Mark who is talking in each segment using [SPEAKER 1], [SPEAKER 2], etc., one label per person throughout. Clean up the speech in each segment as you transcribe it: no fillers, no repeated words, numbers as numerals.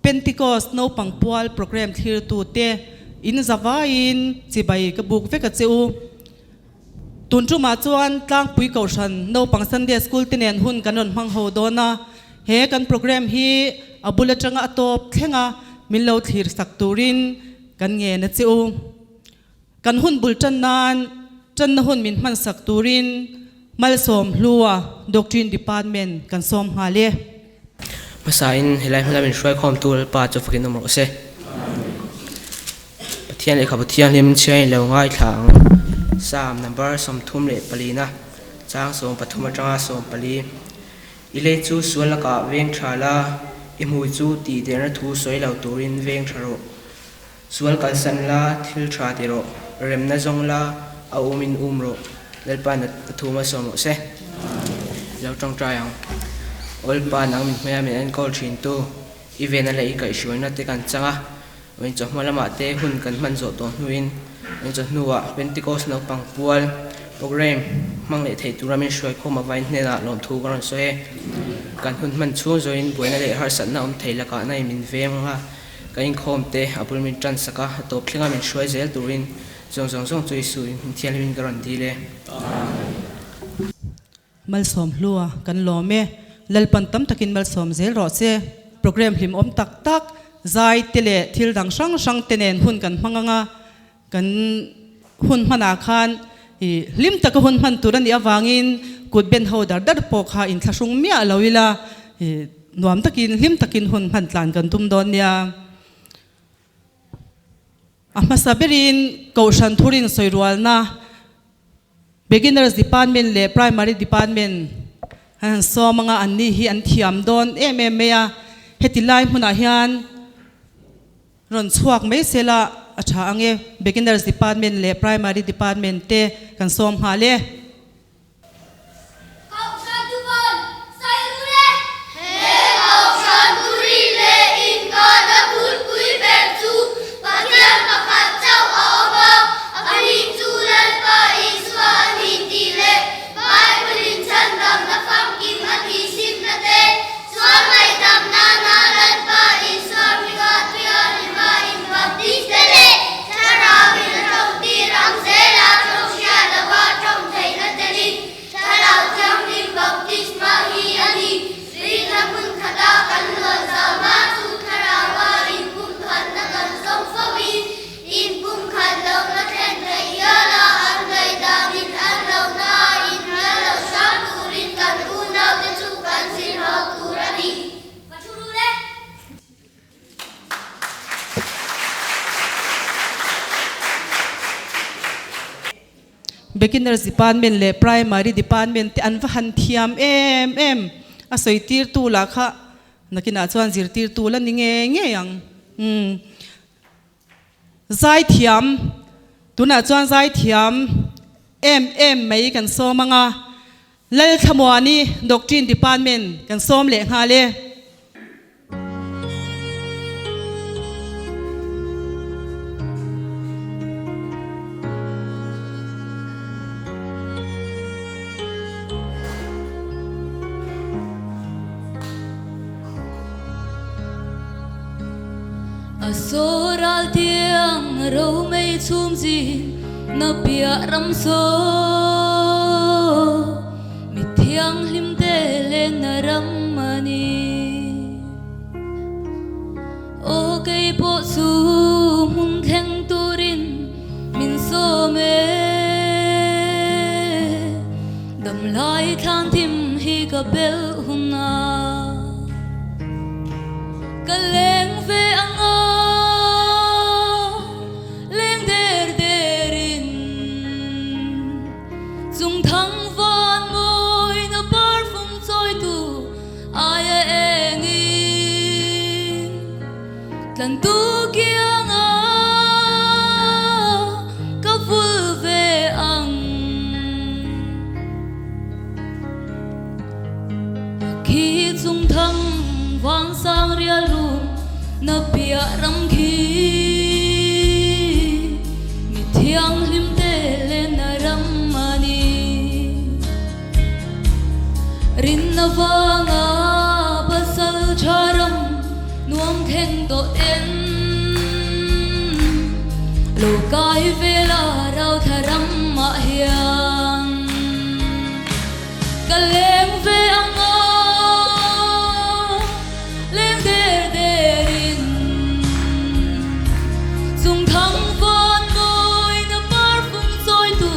[SPEAKER 1] Pentecost naupang pual programme thlirtute in zavaiin chibai ka buk vek a che u. Tun tumah chuan Tlangpui Kohhran naupang Sunday School te nen hun kan rawn hmang ho dawn a, he kan programme hi a bul atanga a tawp thleng a min lo thlir sak turin kan ngen a che u. Kan hun bul tan nan tanna hun min hman sak turin Malsawm Hlua Doctrine Department kan sawm nghal e.
[SPEAKER 2] Hmasain helai hmuna min hruaikhawmtu Lalpa chu fakin awm rawh se. Pathian lehkhabu thianghlim chhiain lo ngaithla ang. Psalm number 34na chang 13 atanga 14. I lei chu sual lakah veng tha la, i hmui chu tih derna thu sawi lo turin veng tha rawh. Sual kalsan la, thil tha ti rawh, remna zawng la, a umin um rawh, Lalpa na thu hmasawm rawh se. Lo tawngtai ang. Awlpa nang min hmeiah min enkawl thin tu, i vena leh i kaihhruaina te kan chang a, awin chawhma lamah te hun kan hman zawh tawh hnuin awin chawhnuah Pentecost naupang pual programme hmang leh thei tura min hruaikhawm avain hnenah lawmthu ka rawn sawi e. Kan hun hman chhung zawhin buaina leh harsatna awm thei lakah na in min veng a. Ka inkhawm te a bul min tan sak a, a tawp thlenga min hruai zel turin zawng zawng zawng chu Isu in thianghlim in ka rawn dil e.
[SPEAKER 1] Malsawm hlua kan lawm e. Lalpan tam takin malsawm zel rawh se. Programme hlimawm tak tak, zai te leh thil dang hrang hrang te nen hun kan hmang anga kan hun hmanah khan i hlim taka hun hman tur a nih avangin kut ben ho dar dar pawh kha inthlahrung miah lo ila i nuam takin hlim takin hun hman tlan kan tum dawn nia. A hmasa berin Kohhran Thurin sawirualna Beginners Department leh Primary Department an han sawm anga an ni hi an thiam dawn em em mai a, heti lai hmunah hian Rawn chhuak mai sela a tha ang e. Beginners Department leh Primary Department te kan sawm nghal e.
[SPEAKER 3] Kohhran Thuvawn Sairul e! He Kohhran Thurin leh Inngahna bulpui ber chu Pathian pakhat chauh a awm a, a hming chu Lalpa Isua a ni tih leh Bible-in chhandamna famkim a tihsimna te Sual ngaihdam nana Lalpa Isua hminga tuia hlima inbaptiste leh Thlarauin a tawngtir ang zela tawng hriat lova tawng theihna telin Thlarau Thianghlim baptisma hi a ni. Rinna hmun khata kan luan zama chu Thlaraua inpumkhatna kan zawng fo in inpumkhat lohna thlen theih hial a an ngaihdanin an lohna a inhnial lo hram turin kan unaute chu kan zirhau tur a ni. Ka thu rul e.
[SPEAKER 1] Beginners department leh primary department te an va han thiam em em a sawi tirtu lah kha nakinah chuan zirtirtu la ni ngei ngei ang umm. Zaithiam, tunah chuan zaithiam em em mai kan sawm ang a, Lalthlamuani Doctrine Department kan sawm leh nghal e.
[SPEAKER 4] A saw ral tiang romei chhum zin na piah ram saw mi thianghlim te lenna ram a ni. Aw kei pawh chu hmun thleng turin min sawm e, damlai thlan thim hi ka belh hun a. Ka leng ve ang a, leng der derin chung thang van mawi na parfum chawitu aia engin tlantu kianga ka vul ve ang. Khi chung thang vang sang rial rum na piah ram khi mi thianghlim te lenna ram a ni. Rinna vanga pasal tha ram nuam thleng. tawh ten Lo kai ve la rauthla ramah hian Ka leng ve ang a leng der der in Chung thang vawn mawi na par fung chawi tu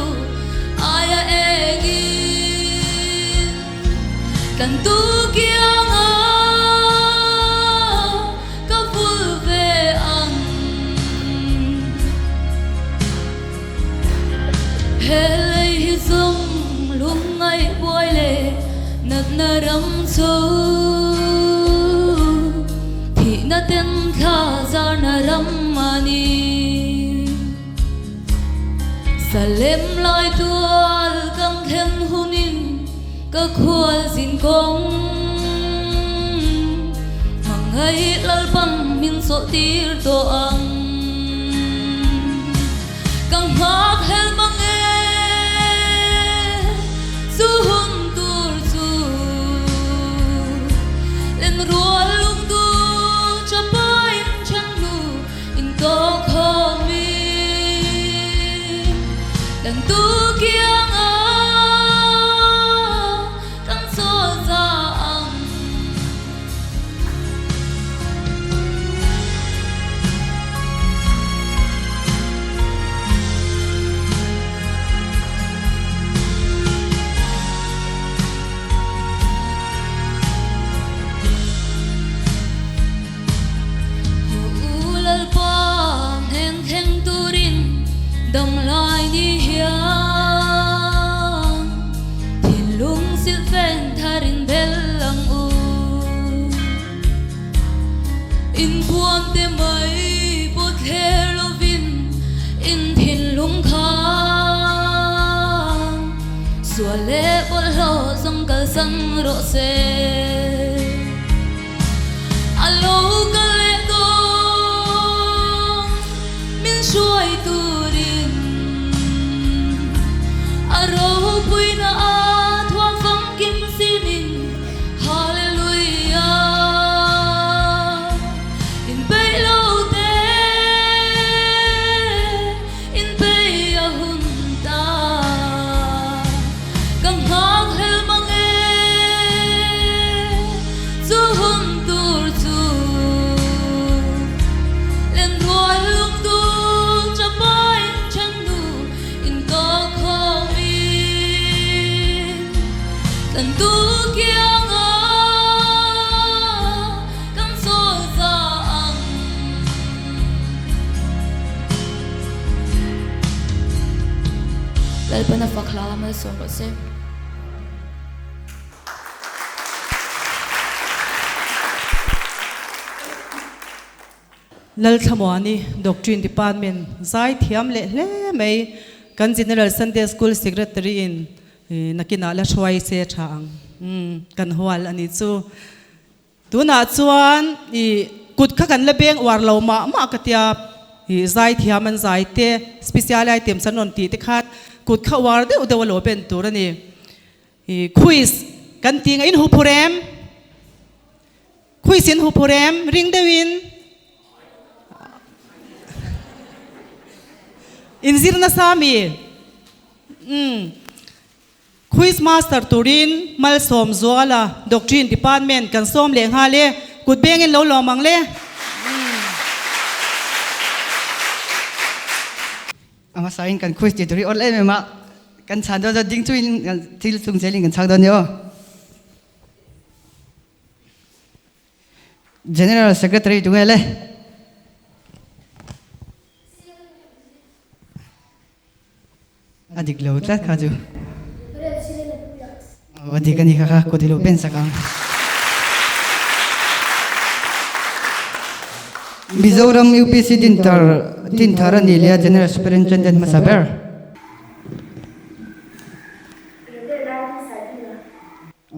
[SPEAKER 4] aia eng in Kan tu kiang a ka vul ve ang. He lei hi zawng lung ngaih buai leh natna ram chu thihna ten thla zarna ram a ni. Salem lai tual kan thlen hunin ka khual zin kawng hmangaih Lalpan min sawh tir tawh ang. Ka nghak hel mang e chu hun tur chu len rual lung dur chapain then hnu in tawk khawm in kan tu kiang a kan chawl za ang. U Lalpa hnen thleng turin dam lai ni hian thinlung silhfen tharin bel ang u. Inbuan te mai pawh thler lovin in thinlung khan sual leh bawlhhlawh zawng kalsan rawh se. A lo kal leh dawn min hruai turin a ropuina a thuam famkim sinin Hallelujah inpeih lo te inpeih a hun ta ka nghak hlel mang e chu hun tur chu len rual lung dur chapain then nu in ka khawm in kan tu kiang a kan chawl za ang. Lalpana fak hla malsawm rawh se.
[SPEAKER 1] Lalthlamuani, Doctrine Department, zai thiam leh hle mai. Kan General Sunday School Secretary in nakinah la hruai se tha ang. Kan hual a ni chu. Tunah chuan i kut kha kan la beng uar lo mah mah ka tia i zai thiam an zai te special items an rawn tih te khan kut kha uar deuh deuh a lo ben tur a ni. I quiz kan ti ngah in huphur em? Quiz in huphur em? Ring deuhin inzir nasa mi? Umm. Quiz master turin Malsawm Zuala, Doctrine Department kan sawm leh nghal e, kut bengin lo lawm ang le.
[SPEAKER 5] A hmasain kan quiz ti tur hi awl em em a, kan chhan dawn chuan ding chungin kan thil chung zelin kan chhang dawn nia aw. General Secretary tunge le? A dik lo tlat kha chu. A dik a ni kha kha kut i lo pen sak ang. Mizoram UPC dinthar dinthar a nih leh a General Superintendent hmasa ber.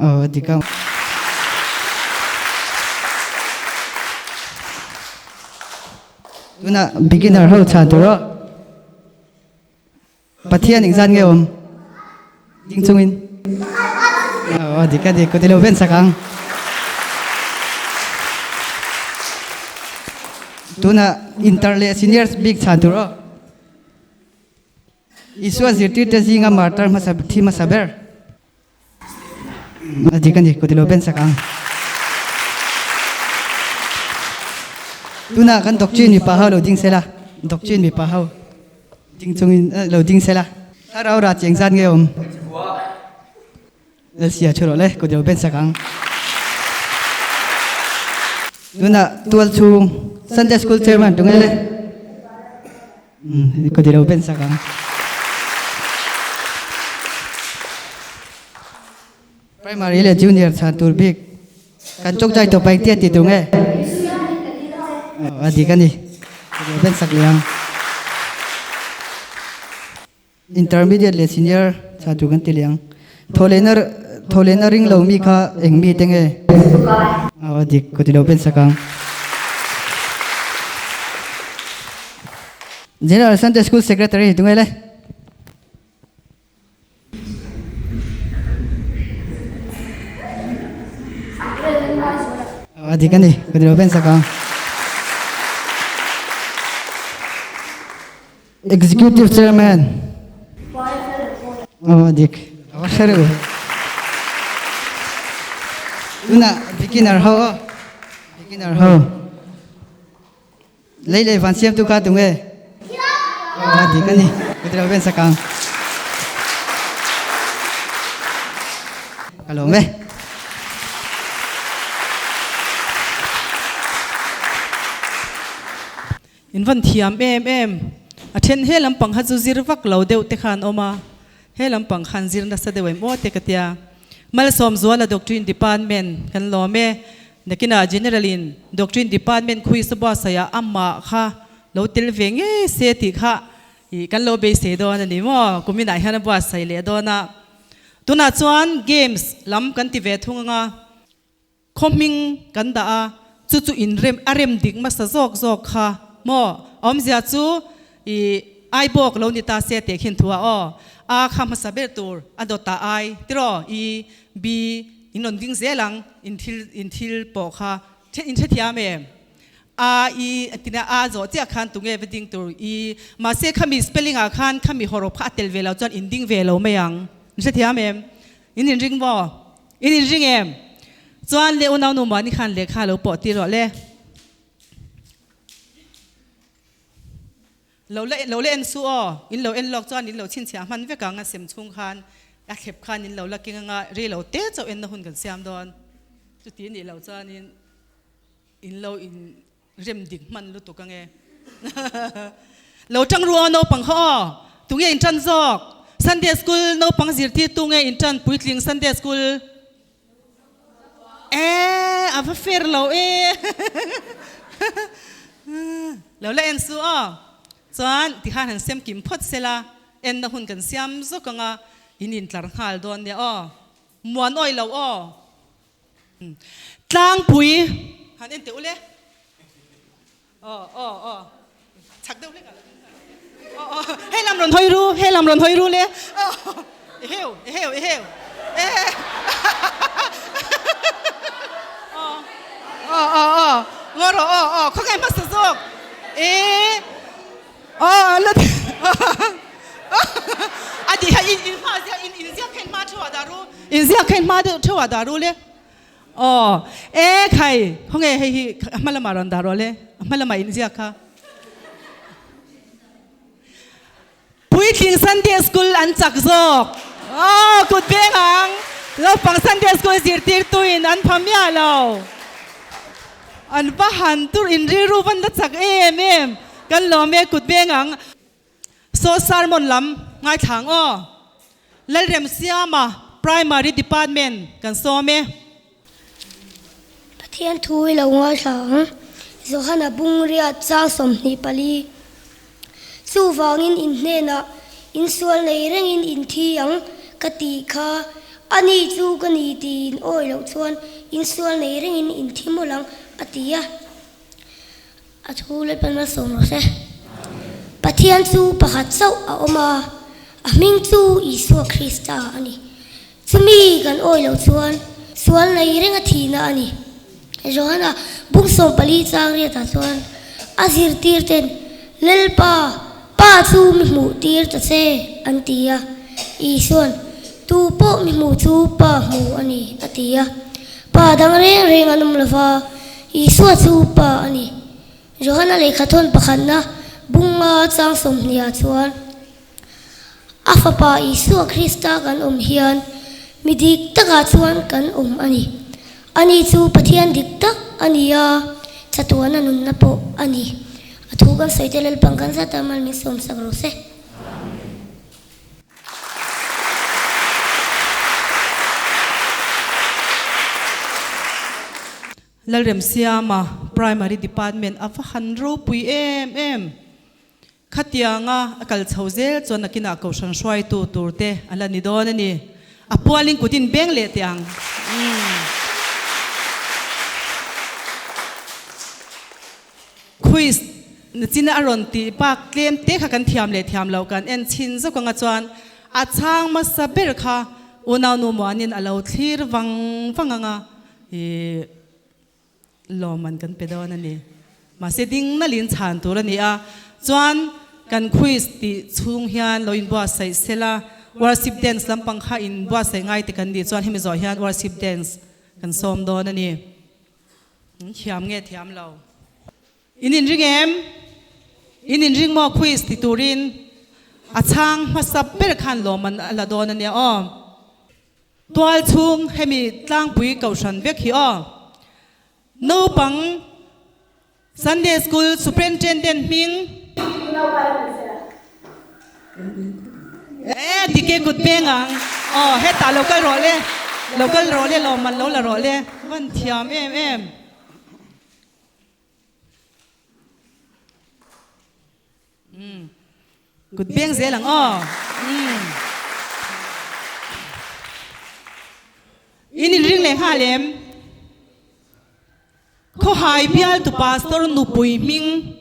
[SPEAKER 5] Aw a dik a. Tunah beginner ho chhan tur aw. Pathian engzat nge awm? Ding chungin. Aw dik a dik, kut i lo ven sak ang. Tuna inter leh seniors bik chhan tur aw. Isua zirtirte zinga martar hmasa thi hmasa ber. A dik a ni, kut ilo ben sak ang. Tuna kan doctrine mipa ho lo ding sela, doctrine mipa ho ding chungin lo ding sela. Thlarau rah cheng zat nge awm? Lalsia thu rawh le, kut ilo ben sak ang. Tuna tual chhung Sunday School Chairman tu nge le? Kut ilo ben sak ang. Primary leh Junior chhan tur bik kan chawkchai tawp a engtia ti tur nge? A dik a ni. Kut ilo ben sak leh ang. Intermediate leh senior chhan tur kan ti leh ang. Thawhlehna thawhlehna ring lo mi kha eng mi te nge? A dik ka ti lo pen sak ang. General Sunday School Secretary tunge le? A dik a ni ka ti lo pen sak ang. Executive Chairman. Oh, dik. Awa hre Tuna beginner ho. Beginner ho. Lei lei van siam tu ka tung e. Oh, dik ani. Kutra ben sakang. Alo me.
[SPEAKER 1] In van thiam em em. A then he lampang kha chu zir vak lo deuh te khan awm a, he lampang khan zir nasa deuh em aw te ka tia. Malsawmzuala Doctrine Department kan lawm e. Nakinah General in Doctrine Department khui sabuasaih ah amah kha lo tel ve ngei se tih kha ih kan lo beisei dawn a ni maw? Kuminah hian a buatsaih leh dawn a. Tunah chuan games lam kan ti ve thung anga. Khaw hming kan dah a, chu chu in rem a rem dik hmasa zawk zawk kha maw? A awmzia chu i ai bawk lo ni ta se teh khin thu a aw. A kha hmasa ber tur a dawt ah ai tiraw i B in rawn ding zel ang in thil in thil pawh kha in hrethiam em? A i tina a zawh chiah khan tunge va ding tur i mahse khami spelling ah khan khami hawrawp kha a tel ve lo chuan in ding ve lo mai ang in hrethiam em? In inring maw? In inring em? Chuan le unau nu mahni khan lehkha lo pawh tir rawh le. Lo la lo la en su aw, in lo en lawk chuan in lo chhinchhiah hman vek ang a sem chhung khan a thlep khan in lo la keng anga rei lo te chauh enna hun kan siam dawn. Chuti nih loh chuanin in lo in rem dik hman lutuk ange. Lo tang ru aw naupang kha aw. Tunge in tan zawk? Sunday school naupang zirtirtu nge in tan puitling Sunday school? Eh a va fair lo e. Lo la en su aw. Chuan tikhan han sem kim phawt sela enna hun kan siam zawk anga in intlar nghal dawn nia aw. Muan awi lo aw. Tlangpui han en teh u le. Aw aw aw chak deuh hlek a. Aw aw hei lam rawn hawi ru hei lam rawn hawi ru le. Aw eheu eheu eheu e aw aw aw aw ngaw rawh aw aw khawngaih hmasa zawk e aw la a tih kha in in hma ziak in in ziak kha in hma theuh ah dah ru. Inziak kha in hma deuh theuh ah dah ru le. Aw, e khai, khawnge hei hi a hma lamah rawn dah rawh le, a hma lamah inziak kha. Puitling Sunday School an chak zawk. Aw, kut veng ang. Naupang Sunday School zirtirtuin an pha miah lo. An va han tur in rilru van la chak em em. Kan lawm e kut veng ang. Saw sermon lam ngaithla ang aw. Lalremsiama Primary Department kan sawm e.
[SPEAKER 3] Pathian thu i lo ngaithla ang. Johana Bungriat chang 24. Chuvangin in hnenah in sual nei rengin in thi ang ka tih kha ani chu ka ni tiin awi loh chuan in sual nei rengin in thi mawlh ang a ti a. A thu leh pan malsawm rawh se. Pathian chu pakhat chauh a awm a, a hming chu Isua Krista a ni. Chumi kan awi loh chuan sual nei reng a thihna a ni. Johana bung 14 chang riatah chuan. A zirtirten, Lalpa, Pa chu mi hmuh tir ta che, an ti a. Isuan, Tu pawh mi hmuh chu Pa hmu a ni, a ti a. Pa dang reng reng an awm lo va, Isua chu Pa a ni. Johana lehkhathawn pakhatna bunga chang sawmhniah chuan, A Fapa Isua Krista kan awm hian mi dik takah chuan kan awm a ni. Ani chu Pathian dik tak a ni a, chatuana nunna pawh a ni. A thu kan sawi te Lalpang kan zat a, mal min sawmsak rawh se.
[SPEAKER 1] Lalremsiama Primary Department a va han ropui em em. Khatianga a kal chho zel chuan nakinah Kohhran hruaitu tur te a la ni dawn a ni. A pualin kut in beng leh teh ang. Quiz nachina a rawn tih bak tlem te kha kan thiam leh thiam loh kan en chhin zawk anga chuan a chhang hmasa ber kha unaunu Muanin a lo thlir vang vang anga I lawmman kan pe dawn a ni. Mahse ding nalin chhan tur a ni a, chuan kan quiz tih chhung hian lo inbuatsaih sela, worship dance lampang kha inbuatsaih ngai te kan nih chuan hemi zawh hian worship dance kan sawm dawn a ni. Thiam nge thiam lo? In inring em? In inring maw quiz ti turin a chhang hmasa ber khan lawmman a la dawn a nia aw. Tual chhung hemi tlangpui kohhran vek hi aw. Naupang Sunday School Superintendent hming. E dike kut peng ang aw hetah lo kal rawh le lo kal rawh le lawmman lo la rawh le van thiam em em. Kut beng zel ang aw. In inring leh nghal em? Khawhai bialtu pastor nupui hming.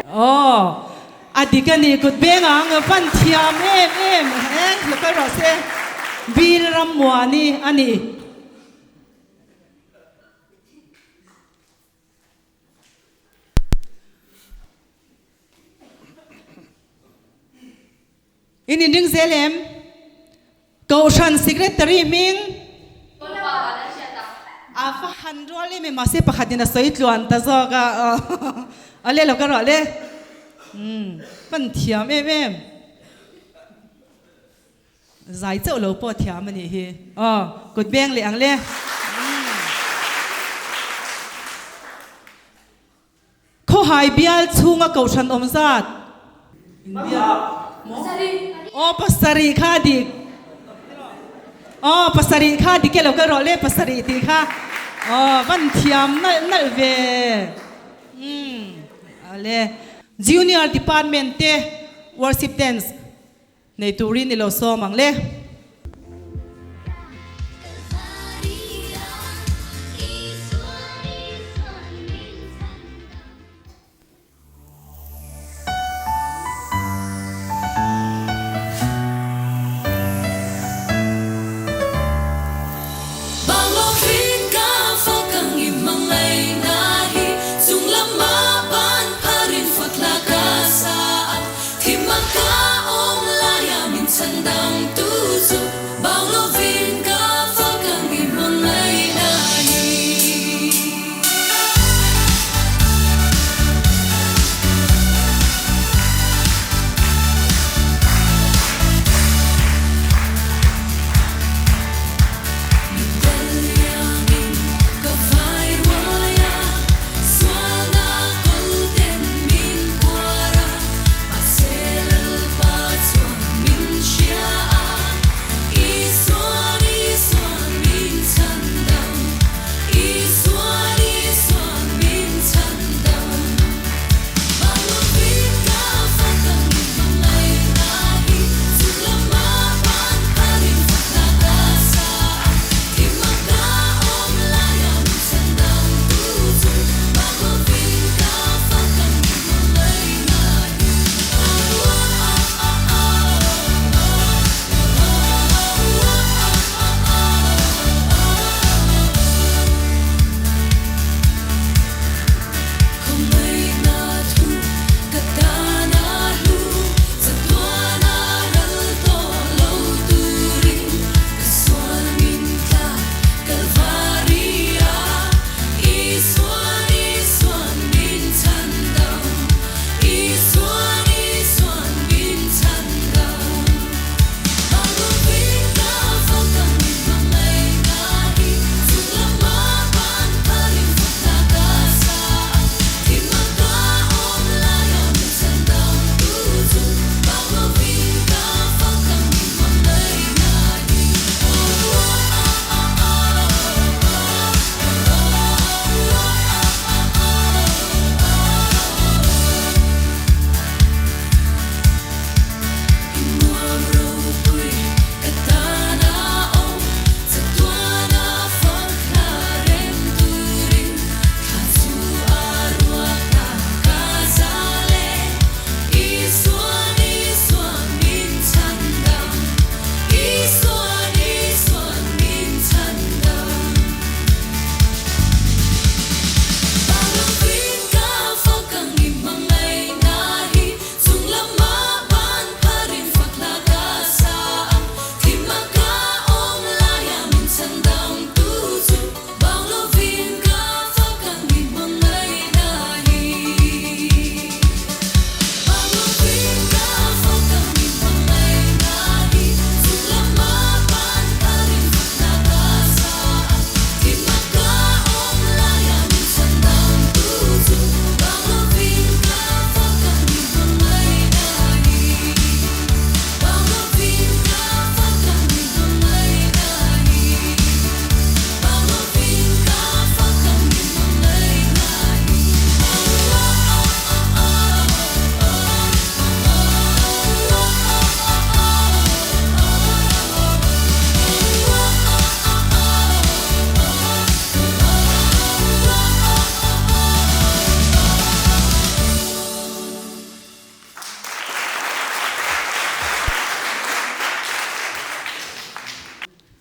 [SPEAKER 1] Aw, a dik a ni kut beng ang van thiam em em e local rawh se Bill Rammuani a ni. In inring zel em? Kohhran Secretary hming a va han rual em em mahse pakhatin a sawi tluan ta zawk a a le lo ka ruah le pan thiam em em Zai chauh lo pawh thiam a nih hi. Aw, kut beng leh ang le. Khawhai bial chhunga kohhran awm zat. Aw, pasarih kha a dik. Aw, pasarih kha a dik e lo kal rawh le, pasarih tih kha. Aw, van thiam nalh nalh ve. Umm, ale. Junior department te worship dance. Nei turin i lo sawm ang le.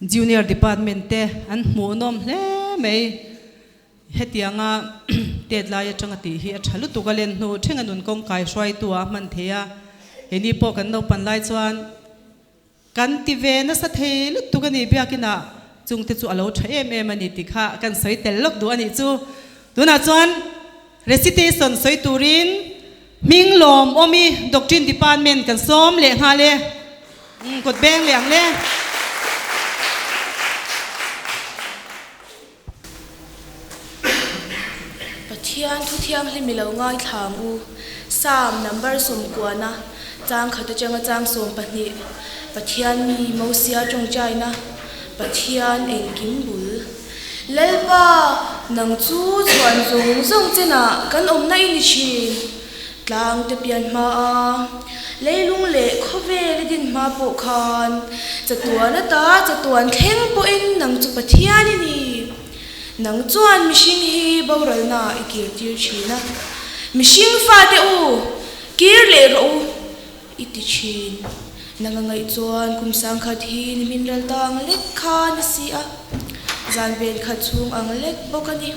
[SPEAKER 1] Junior department te an hmuhnawm hle mai. Hetianga tet lai atanga tih hi a tha lutuk a len hnu thenga nun kawng kai hruaitu ah a hman thei a. Keini pawh kan naupan lai chuan kan ti ve nasa thei lutuk a ni biakin ah chungte chu a lo tha em em a ni tih kha kan sawi tel lawk duh a nih chu. Tunah chuan recitation sawi turin hming lawm awmi Doctrine Department kan sawm leh nghal e. Kawt beng leh ang le.
[SPEAKER 6] Pathian thu thianghlim i lo ngaithla ang u. Psalm number sawmkuana chang khat atanga chang 12 Pathian mi Mosia tawngtaina Pathian engkim bul. Lalpa, nang chu chhuan zawng zawng chenah kan awmna i ni thin. Tlang te pian hma a, leilung leh khawvel i din hma pawh khan chatuan ata chatuan thleng pawhin nang chu Pathian i ni. Nang chuan mihring hi boralna i kir tir thin a, mihring fate u, kir leh rawh u i ti thin. Nang a ngaih chuan kum sangkhat hi ni min ral ta ang lek kha ni si a, zan ven khat chhung ang lek bawk a ni.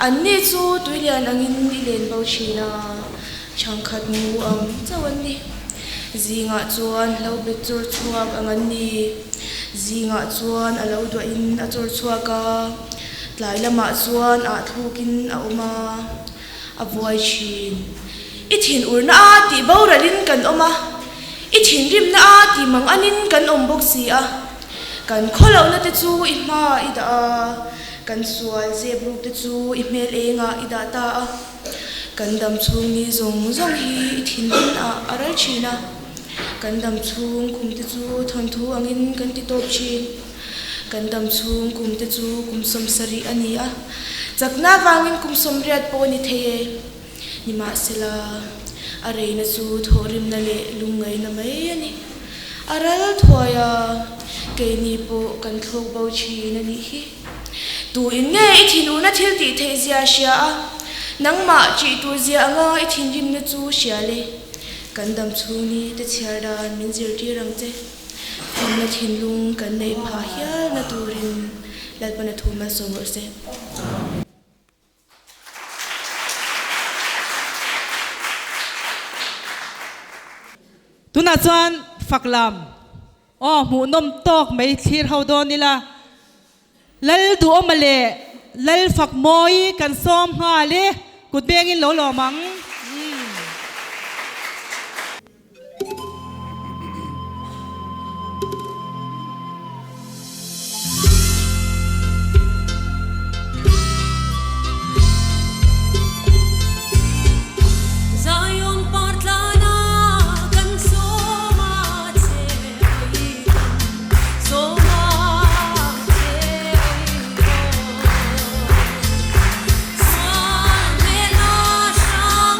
[SPEAKER 6] Anni chu tuilian angin i len bo thin a, chhangkhat mu ang chauh an ni. Zingah chuan hlo bet chawr chhuak ang an ni. Zingah chuan a lo duahin a chawr chhuak a, tlai lamah chuan ah thlukin a awm a, a vuai thin. I thinurna a tih boralin kan awm a, i thinrimna a tih manganin kan awm bawk si a. Kan khawlohna te chu i hma i dah a, kan sual zep ruk te chu i hmel engah i dah ta a. Kan dam chhung ni zawng zawng hi i thinlun ah a ral thin a, kan dam chhung kum te chu thawnthu angin kan ti tawp thin. Kan dam chhung kum te chu kum 70 a ni a, chakna vangin kum 80 pawh a ni thei e. Nimahsela, a reina chu thawhrimna leh lungngaihna mai a ni. A ral thuai a, keini pawh kan thlawk bo thin a nih hi. Tu in nge i thinurna thil tih theih zia hria a, nangmah ṭih tur zia anga i thinrimna chu hria le. Kan dam chhung ni te chhiar dan min zirtir ang che. Finna thinlung kan neih phah hialna turin Lalpana thu malsawm rawh se.
[SPEAKER 1] Tunah chuan fak lam aw hmuhnawm tawk mai thlir ho dawn ila, Lal Duhawma leh Lal Fakmawi kan sawm nghal e, kut bengin lo lawm ang.
[SPEAKER 4] Zion par tlana kan sawm a che ei kan sawm a che ei aw. Sual hmela hrang.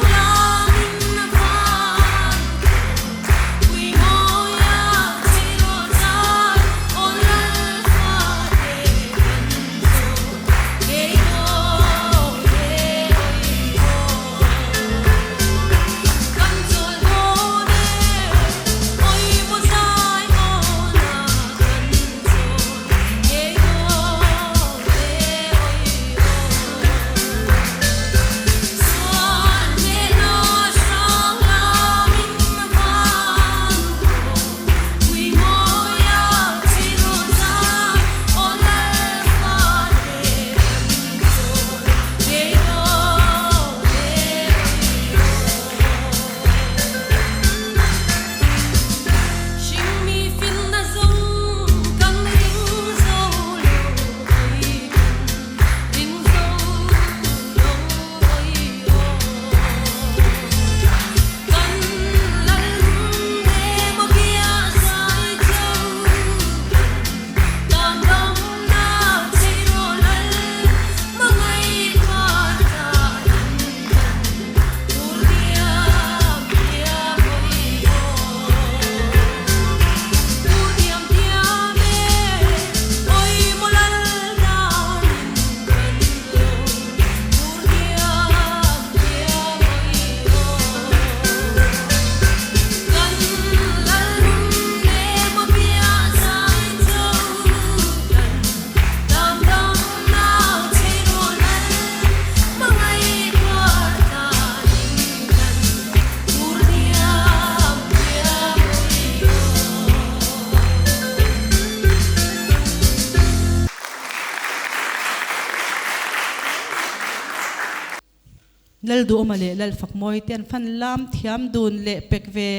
[SPEAKER 1] Lalduhawma leh Lalfakmawi te an fan lam thiam dun leh pek ve.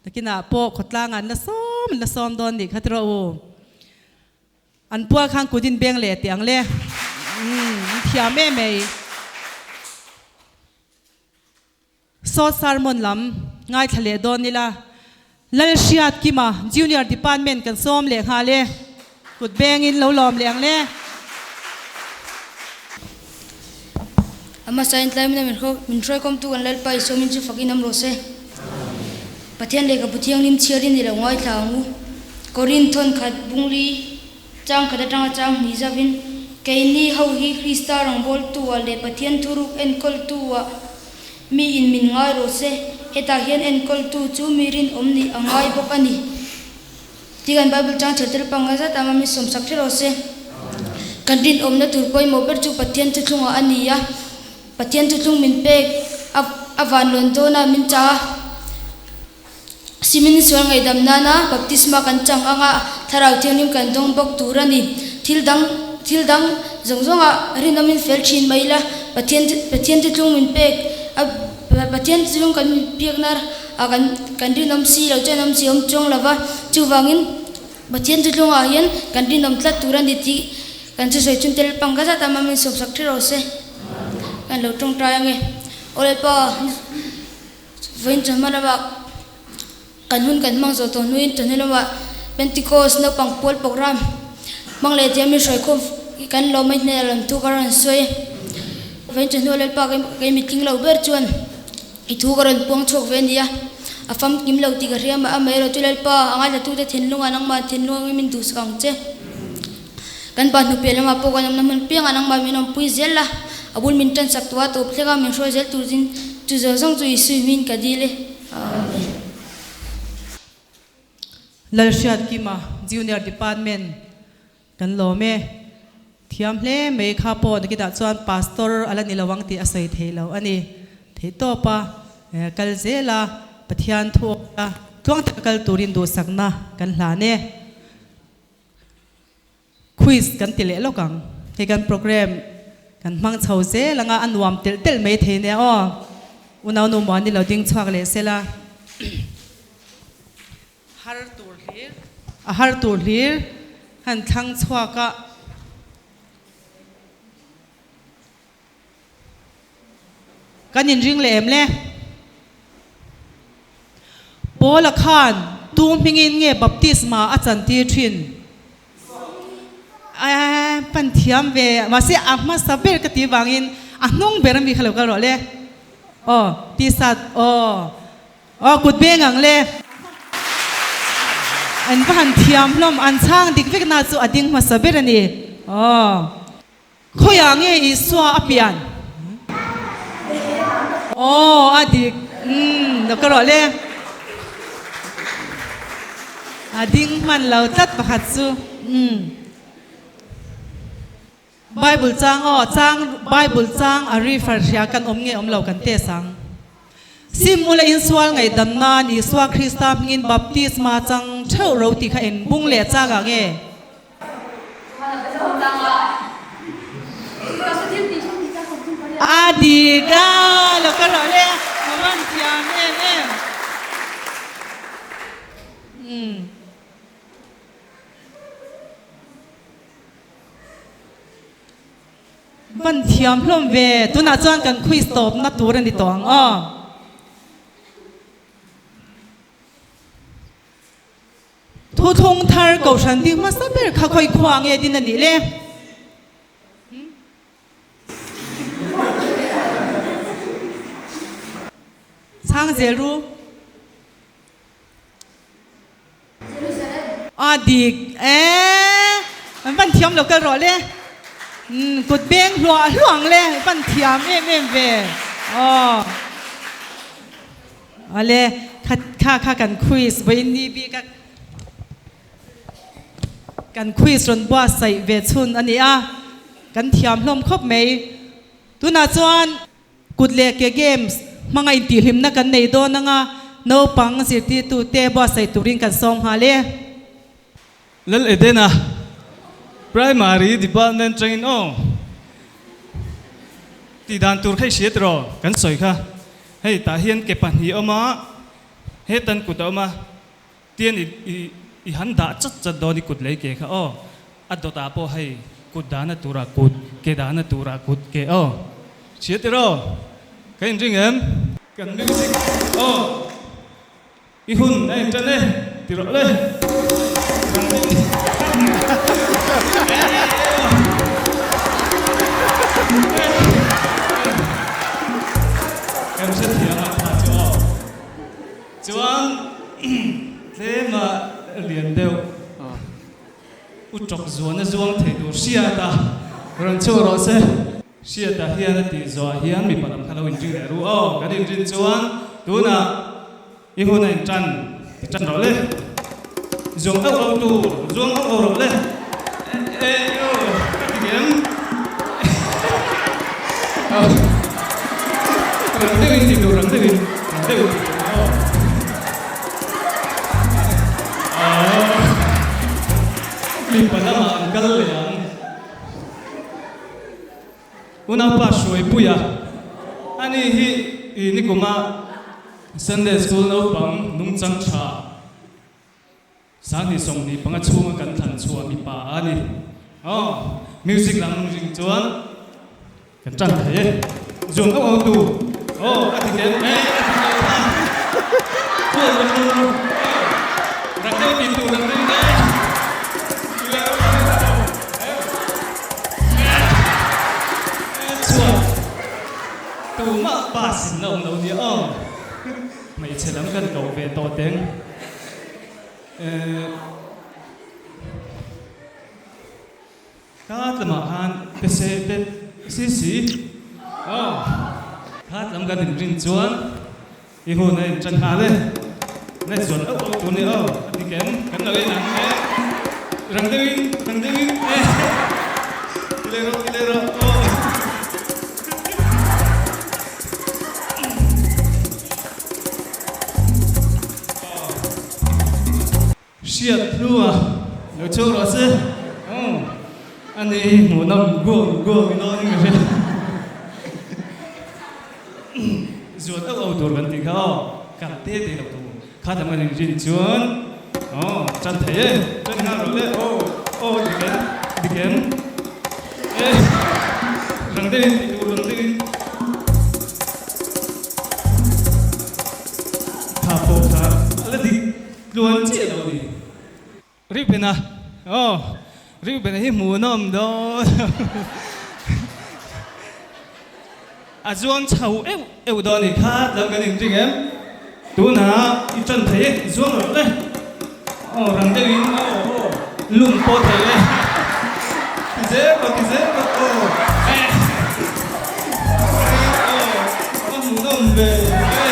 [SPEAKER 1] Nakinah pawh khawtlang an la sawm an la sawm dawn nih kha tiraw u. An pual khan kut in beng leh teh ang le. Umm an thiam em mai. Saw sermon lam ngaithla leh dawn ila. Lalhriat Kima Junior Department kan sawm leh nghal e. Kut bengin lo lawm leh ang le.
[SPEAKER 7] A hmasa in tlai min min hruaikawmtu kan Lalpa Isua min chu fakin awm rawh se. Pathian lehkhabu thianghlim chhiarin i lo ngaithla ang u. Korinth thawn khat bungli chang khat atanga chang hnih zavin, Keini ho hi Krista rawngbawltu-ah leh Pathian thuruk enkawltu-ah mi in min ngai rawh se, hetah hian enkawltu chu mi rinawm nih a ngai bawk a ni. Ti kan Bible chang chher tel panga zat anga min sawmsak hle rawh se. Kan rinawmna tur pawimawh ber chu Pathian thuthlungah a ni a, Pathian thuthlung min pek a a van lawn dawn a min chah a. Simin sual ngaihdam nana baptisma kan chang anga Thlarau Thianghlim kan dawng bawk tur a ni. Thil dang thil dang zawng zawngah rinawmin fel thin mai ila, Pathian Pathian thuthlung min pek a Pathian thuthlung kan min piakna a kan kan rinawm si lo chuan awm si awm chuang lova, chuvangin Pathian thuthlungah hian kan rinawm tlat tur a ni tih kan thusawi chhun tel pang ka zat a, mah min sawmsak ṭha rawh se. Kan lo tawngtai ange. Aw Lalpa. Vawiin chawhma lamah kan hun kan hmang zawh tawh hnuin chawhnu lamah Pentecost naupang pawl program hmang leh thiam in hruaikhawm kan lawm mai hnenah lam thu ka rawn sawi. Vawiin chawhnu Lalpa kei mitling lo ber chuan i thu ka rawn puang chhuak ve a ni a, a famkim lo tih ka hria mah amaherawh chu Lalpa a ngaithlatute thinlungah nangmah thinlung angin min duhsak ang che. Kan pa hnupiah lamah pawh kan awmna hmun piangah nangmah min awmpui zel a, a bul min tansak tawh a, tawp thleka min hruai zel turin chu zawng zawng chu Isui hmingin ka dil e. Amen.
[SPEAKER 1] Lalhriatkima Junior Department kan lawm e. Thiam hle mai kha pawh nakinah chuan Pastor a la ni lo ang tih a sawi thei lo a ni. Theihtawpa kal zel a, Pathian thu awka tluang taka kal turin duhsakna kan hlan e. Quiz kan ti leh lawk ang. Hei kan program kan hmang chho zel anga a nuam telh telh mai thei nia aw. Unau nu Muani lo ding chhuak leh sela. Har tur hlir a har tur hlir han thlang chhuak a. Kan inring leh em le? Paula khan tu hmingin nge baptisma a chantir thin? Aaa pan thiam ve, mahse a hmasa ber ka tih vangin a hnung ber ami kha lo kal rawh le. Aw tisat aw aw kut beng ang le. An va han thiam hlawm, an chhang dik vek na chu a ding hmasa ber a ni. Aw. Khawiah nge Isua a pian? Aw, a dik. Umm, lo ka rawh le. A ding hman lo tlat pakhat chu. Umm. Bible chang aw, chang Bible chang a refer hria kan awm nge awm lo kan test ang. Sim ula insual ngaihdam nan Isua Krista hmingin baptisma chang theuh ro tih kha eng bung leh chang ah nge? A dik a, lo ka rawh le, ka van thiam em em. Umm. Van thiam hlawm ve, tunah chuan kan quiz tawpna tur a ni tawh ang aw. Thuthlung thar Kohhran ding hmasa ber kha khawi khua nge din a nih le? Chhang zel ru. A dik e. An van thiam lo kal rawh le. Kut beng hluah hluah ang le. Van thiam em em ve. Aw. Awle, kha kha kha kan quiz vawiin ni bik a kan quiz rawn buatsaih ve chhun a ni a, kan thiam hlawm khawp mai. Tunah chuan kut leh ke games hmanga intihhlimna kan nei dawn anga naupang zirtirtute buatsaih turin kan sawm nghal e.
[SPEAKER 8] Lal Edena, Primary Department tangin aw. Tih dan tur kha i hria tiraw? Kan sawi kha. Hei tah hian ke pahnih a awm a, hetan kut a awm a, tian i i i han dah chat chat dawn i kut lei ke kha aw. A dawtah pawh hei kut dahna turah kut, ke dahna turah kut ke aw. Hria tiraw? Ka inring em? Kan music aw. I hun a inṭan e, ti rawh le. Kan hrethiam a tha chu aw. Chuan tlema lian deuh u tawk zuan a zuang thei tur hriat a rawn chhuak rawh se. Hriata hian a tih zawhah hian mipa lam kha lo inring leh ru aw. Kan inrin chuan tunah I hun a inṭan ti ṭan rawh le. Zuang auh auh tur, zuang auh auh rawh le. E aw, ka ti em? Rang deuhin ti tur, rang deuhin, rang deuhin ti tur aw. Aw, mipa lamah an kal leh ang. Unaupa Hruaipuia, Ani hi i nikuma Sunday School naupang nungchang tha 2025 chhunga kan thlan chhuah mipa a ni. Aw, music lam ring chuan kan tan thei e. Zuang auh auh tu. Aw, a ti kem e, a ti kem a. Chuan rak deuh ru. Aw, rak deuh ti tu rak deuh e. Chuan tumah bus in la awm lo nia aw. Hmeichhe lam kan koh ve tawh teng. Kha tlamah khan pe se pe si si aw. Kha tlam kan inrin chuan I hun a inṭan nghal e. Net zuan auh auh tur nia aw, a ti kem. Kan lo en ang e. Rang deuhin, rang deuhin e. Ti leh rawh, ti leh rawh aw. Hriat hlua lo chhuak rawh se. Aw, ani hi hmuhnawm guang guang i dawn in ka hria. Zuan auh auh tur kan tih kha aw, kal te te lo tur. Kha dang an inrin chuan aw, tan thei e, tan nghal rawh le aw, aw dik em, dik em. E, rang deuhin tih tur rang deuhin. Kha pawh kha a la dik. Tluan chiah lo ni. Reuben-a, Aw, Reuben-a hi hmuhnawm dawn. A zuang chho euh euh dawn i kha lam kan inring em? Tunah i tan thei e, zuang rawh le. Aw, rang deuhin, aw, aw, lum pawh thei e. Ti zel rawh, ti zel rawh, aw, eh, aw, a hmuhnawm ve e.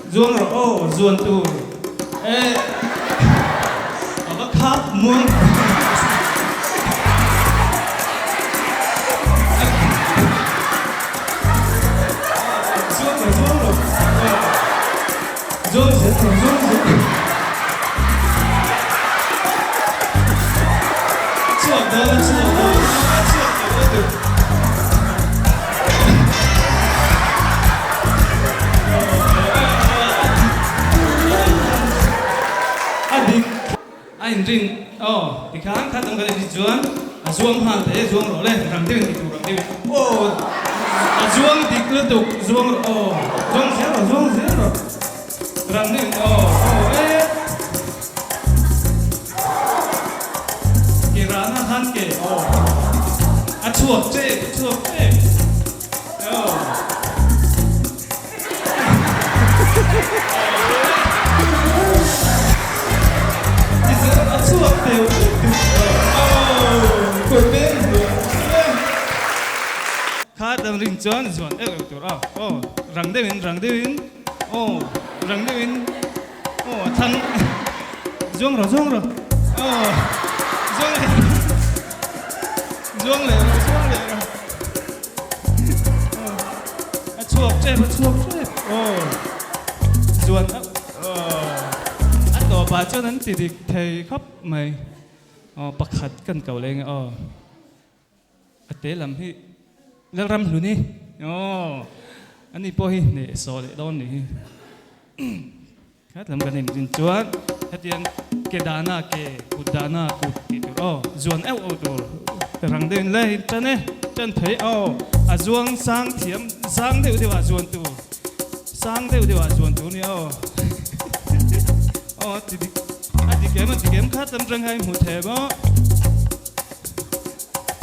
[SPEAKER 8] Zuang rawh aw zuan tur e a va khap muang zuang rawh zuang rawh zuang zel rawh zuang zel rawh. Chhuak dawn a chhuak dawn a chhuak tawh lo tur. A dik a inring aw tikhan kha dang kan inrin chuan a zuang nghal thei e zuang rawh le rang deuhin ti tur rang deuhin aw a zuang dik lutuk zuang rawh aw zuang zel rawh zuang zel rawh rang deuhin aw aw e. Ke rana han ke aw a chhuak tep a chhuak tep aw. A chhuak teu aw kawt beng hmuh kha dang ring chuan zuan euh euh tur aw aw rang deuhin rang deuhin aw rang deuhin Aw a thlang zuang rawh zuang rawh aw zuang leh zuang leh rawh zuang leh rawh aw a chhuak tep a chhuak tep aw. Zuan a tawpah chuan an ti dik thei khawp mai. Aw pakhat kan ko leng e aw. A te lam hi Lalram hlun i aw ani pawh hi hneh sawh leh dawn nih hi. Khat lam kan inrin chuan hetiang ke dahna ke kut dahna kut tih tur aw zuan euh euh tur rang deuhin le hi tan e tan thei aw a zuang sang thiam sang deuh deuh ah zuan tur sang deuh deuh ah zuan tur nia aw aw ti dik a dik em a dik em khat lam tang hian hmu thei maw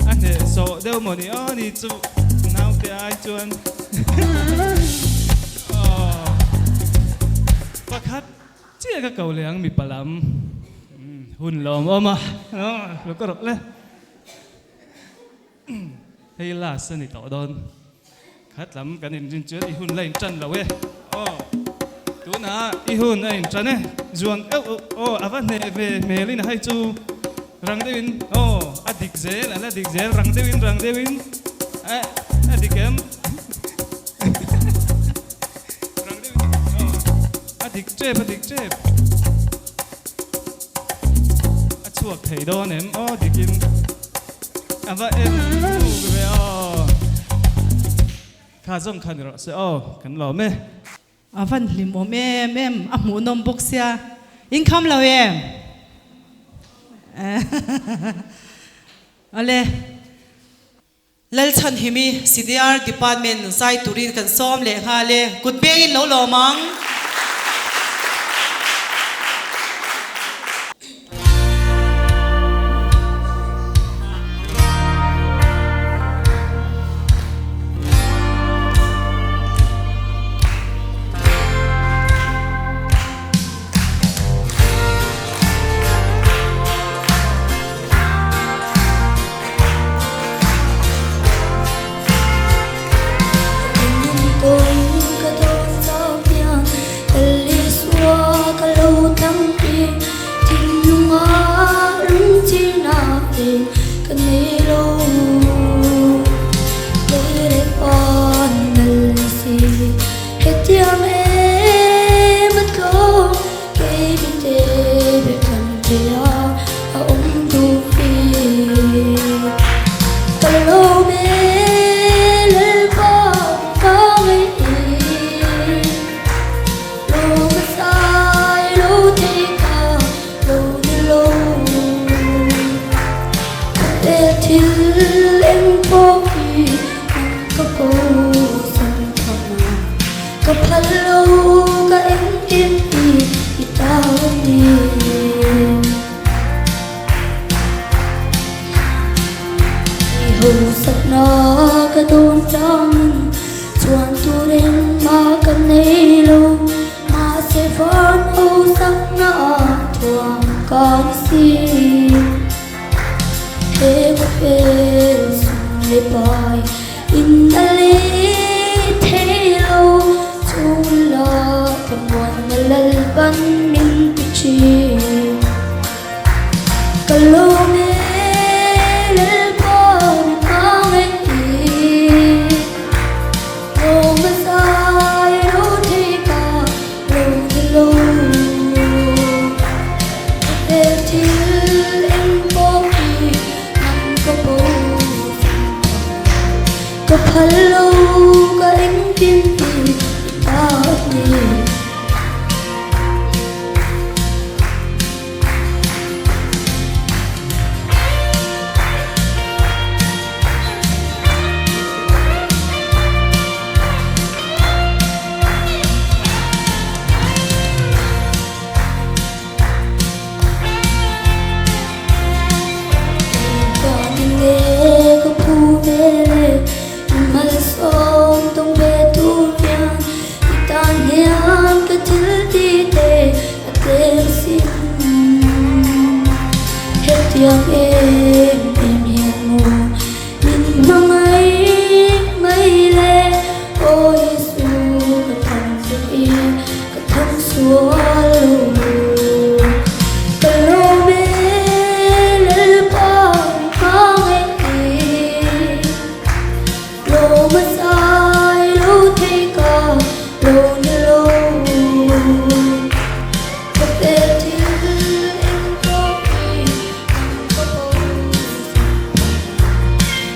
[SPEAKER 8] a hneh sawh deuh maw ni aw ni chu naute ai chuan aw pakhat chiah ka ko leh ang mipa lam hun lawm awm a lo ka rawk le hei last a ni tawh dawn khat lam kan inrin chuan i hun la intan lo e aw tunah i hun a intan e zuang euh euh aw a va hneh ve hmelin a hei chu rang deuhin aw a dik zel a la dik zel rang deuhin rang deuhin eh a dik em rang deuhin aw a dik tep a dik tep a chhuak thei dawn em aw dikin A va en uk ve aw. Kha zawng kha ni rawh se aw, kan lawm e.
[SPEAKER 1] A van hlimawm em em, a hmuhnawm bawk sia. In kham lo em? Awle. Lalchhanhimi CDR Department zai turin kan sawm leh nghal e. Kut pengin lo lawm ang.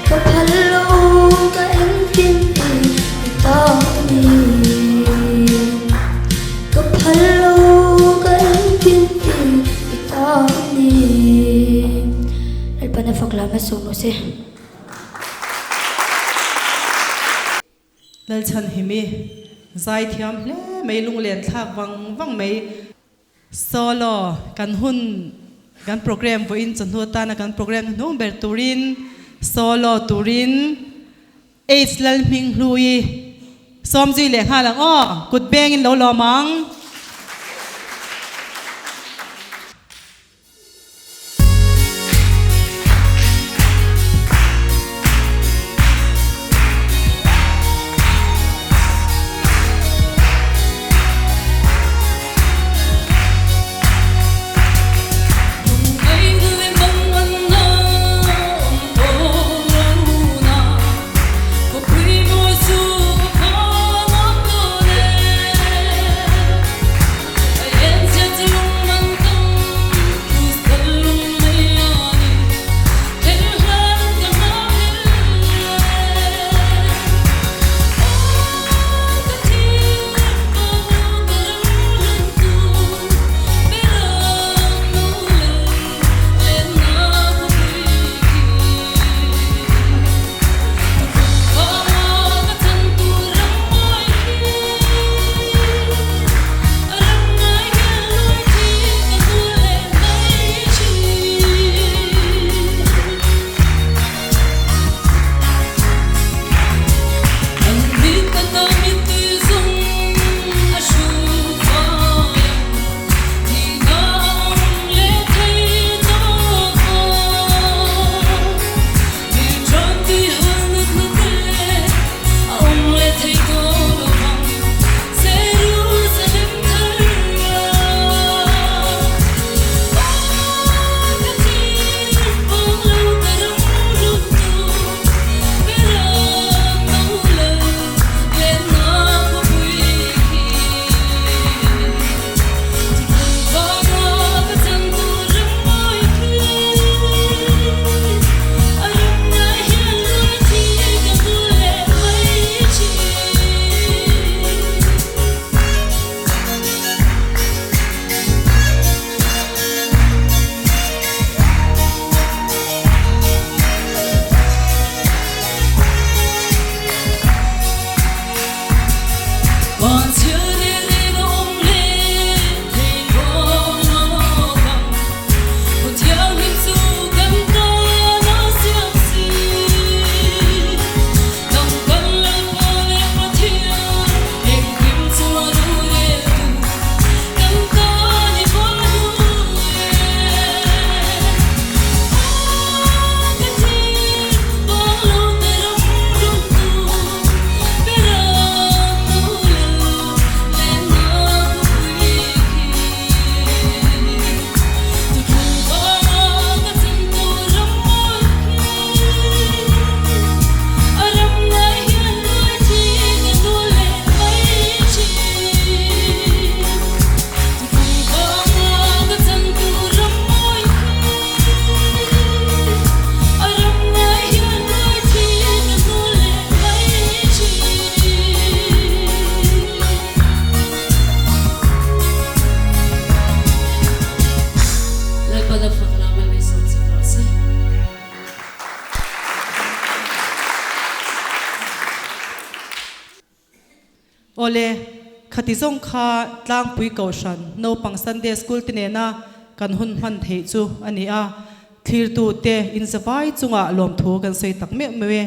[SPEAKER 4] Ka phal lo ka engkim hi i ta a ni. Ka phal lo ka engkim hi i ta a ni. Lalpan a fak lam a sawm rawh se.
[SPEAKER 1] Lalchhanhimi zaithiam hle mai lunglen thlak vang vang mai. Solo, kan hun kan program vawiin chawhnu atana kan program hnuhnung ber turin solo turin Aids Lalhming Hlui sawmzui leh nghal ang aw, kut bengin lo lawm ang. Awle, khati zawng kha tlangpui kohhran naupang Sunday School te nena kan hun hman theih chu a ni a, thlirtute inzavai chungah lawmthu kan sawi tak meuh meuh e.